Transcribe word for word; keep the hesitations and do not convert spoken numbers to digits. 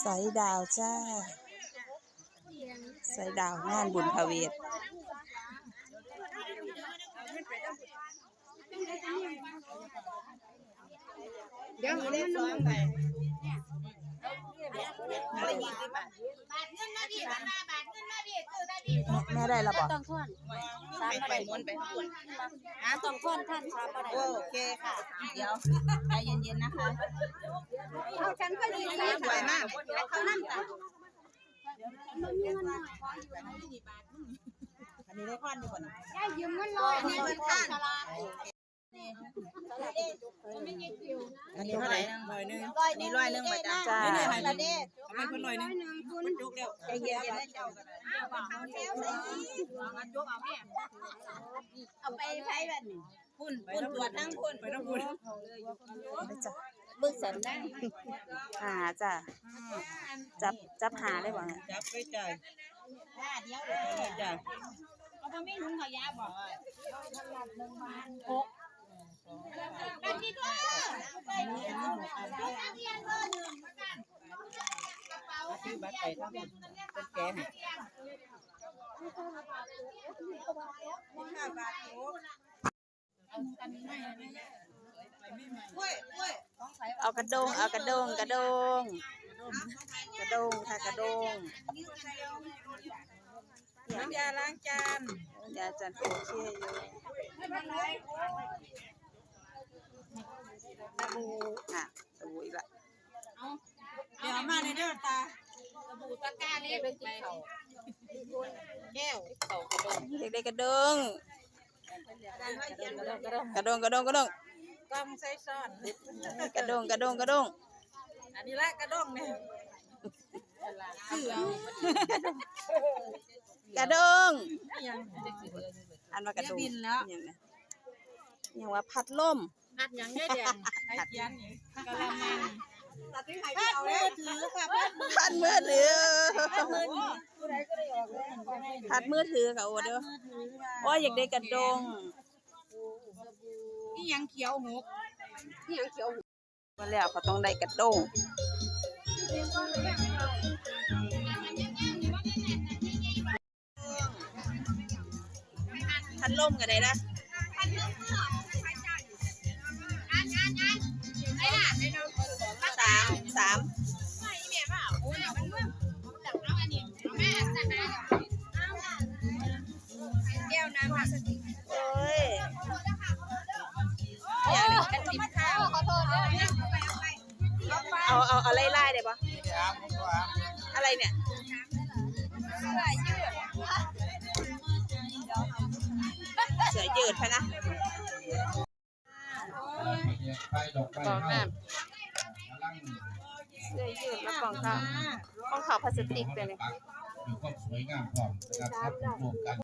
สอยดาวจ้า สอยดาวงานบุญพระเวท เดี๋ยวเอาเงินลงไป แม่ได้แล้วบ่ ต้องทอน สามบ่ได้ หมุนไป หาต้องทอนท่านสามบ่ได้ โอเคค่ะ เดี๋ยว ใจเย็นๆนะคะ เอาฉันก็ยืน ไหวมาก เขานั่งจ้ะ อันนี้ได้พันอยู่บ่นี่ ได้ยืมเงินร้อย อันนี้เพิ่นพัน อันนี้เท่าไหร่ ร้อยหนึ่ง อันนี้ร้อยหนึ่งบ่จ้ะ จ้า นี่ให้มัน เอาไปเพิ่นร้อยหนึ่ง มันจุกแล้ว ใจเย็นๆนะเจ้า เอาไปไผบัดนี้ คุณ คุณตรวจทั้งคุณ ไปทั้งคุณ จ้ะ เบิ่งสันนะ อ่า จ้ะ จับ จับหาได้บ่ จับไปจ่าย จ้ะ เอาไปไม่ถุงขยะบ่ หก ซื้อบัตรไปทั้งคุณ เป็นแกง เอากระด้ง เอากระด้ง กระด้ง กระด้งค่ะ กระด้ง น้ำยาล้างจาน น้ำยาจานโอเคอยู่ สบู่ อ่ะ สบู่อีกละ เดี๋ยวมาเลยเด้อตา สบู่ตะกร้าเล็กไป แก้ว เด็กได้กระด้ง กระด้ง กระด้ง กระด้ง กล่องใส่ซ่อน กระด้ง กระด้ง กระด้ง อันนี้ละกระด้งเนี่ย กระด้ง อันว่ากระด้ง บินแล้ว ยังนะ ยังว่าพัดลม พัดหยังได้แดง พัดเขียนนี่ กะละมัง พัดมือถือค่ะ พัดมือถือ พัดมือถือค่ะ โอ้เด้อ โอ้ย อยากได้กระด้ง อีหยังเขียวหก อีหยังเขียวหก มาแล้วเขาต้องได้กระด้ง พัดลมก็ได้นะ สาม สาม แก้วน้ำพลาสติก โอ้ย อย่างหนึ่งกันติดข้าว ขอโทษด้วย เอา เอา เอาไล่ๆได้ปะ อะไรเนี่ย เสื้อยืด เสื้อยืดพะนะ กล่องน้ำ เสื้อยืดแล้วกล่องข้าว กล่องข้าวพลาสติกตัวนี้ มีความสวยงามพร้อมนะครับ ครับผม ร่วมกัน